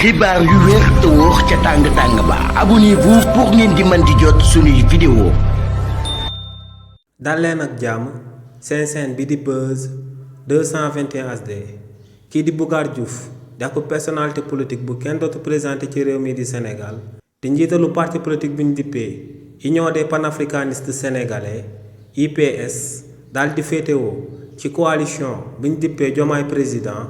xibaar yu wér te wóor ca tàng ba abonnez-vous pour ngeen di mën di jot suñuy vidéo. dal leen ak jàmm seen chaîne bi di Buzz 221 HD kii di Bougar Diouf di ak personnalité politique bu kenn dootu présenté ci réew mi di Sénégal di njiitalu parti politique bi ñu dippee Union des panafricanistes sénégalais IPS daal di féetewoo ci coalition bi ñu dippee Diomaye président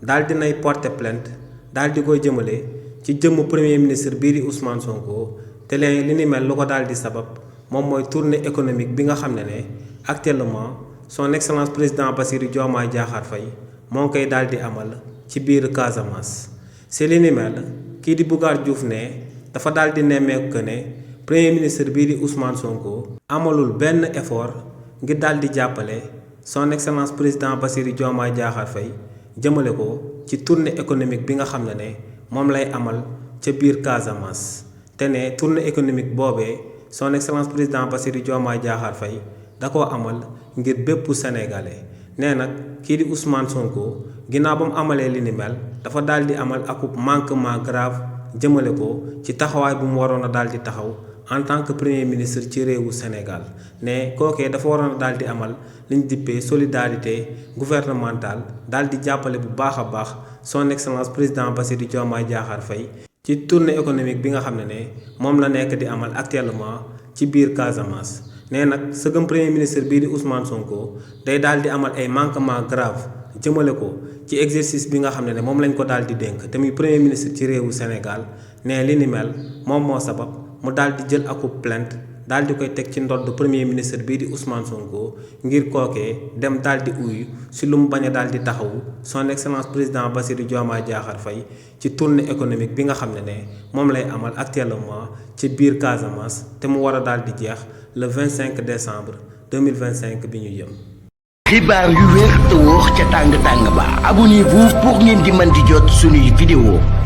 daal di nay porter plainte daal di koy jëmale ci jëmm premier ministre bii di Ousmane Sonko te leen li ni mel lu ko daal di sabab moom mooy tournée économique bi nga xam ne actuellement son excellence président Bassirou Diomaye Diakhar Faye moo ngi koy daal di amal ci biir Casamance. si li ni mel kii di Bougar Diouf ne dafa daal di nemmeeku que ne premier ministre bii di Ousmane Sonko amalul benn effort ngir daal di jàppale son excellence président Bassirou Diomaye Diakhar Faye jëmale ko ci tournée économique bi nga xam ne moom lay amal ca biir Casamance te ne tournée économique boobee son excellence président Bassirou Diomaye Diakhar Faye da koo amal ngir bépp sénégalais nee nag kii di Ousmane Sonko ginnaaw ba mu amalee li ni mel dafa daal di amal akub manquement grave jëmale ko ci taxawaay bu mu waroon a daal di taxaw en tant que premier ministre ci réewu Sénégal ne kookee dafa waroon a daal di amal liñ dippee solidarité gouvernementale daal di jàppale bu baax a baax son excellence président Bassirou Diomaye Diakhar Faye ci tournée économique bi nga xam ne moom la nekk di amal actuellement ci biir Casamance. nee nag sëgëm premier ministre bii di Ousmane Sonko day daal di amal ay manquement grave jëmale ko ci exercice bi nga xam ne moom lañ ko daal di dénk te muy premier ministre ci réewu Sénégal ne li ni mel moom moo sabab mu daal di jël akub plainte daal di koy teg ci ndodd premier ministre bii di Ousmane Sonko ngir kookee dem daal di uyu si lu mu bañ a daal di taxawu son excellence président Bassirou Diomaye Diakhar Faye ci tournée économique bi nga xam ne moom lay amal actuellement ci biir Casamance te mu war a daal di jeex le 25 décembre 2025 bi ñu jëm. xibaar yu wér te wóor ca tàng ba abonnez-vous pour ngeen di mën di jot suñuy vidéo.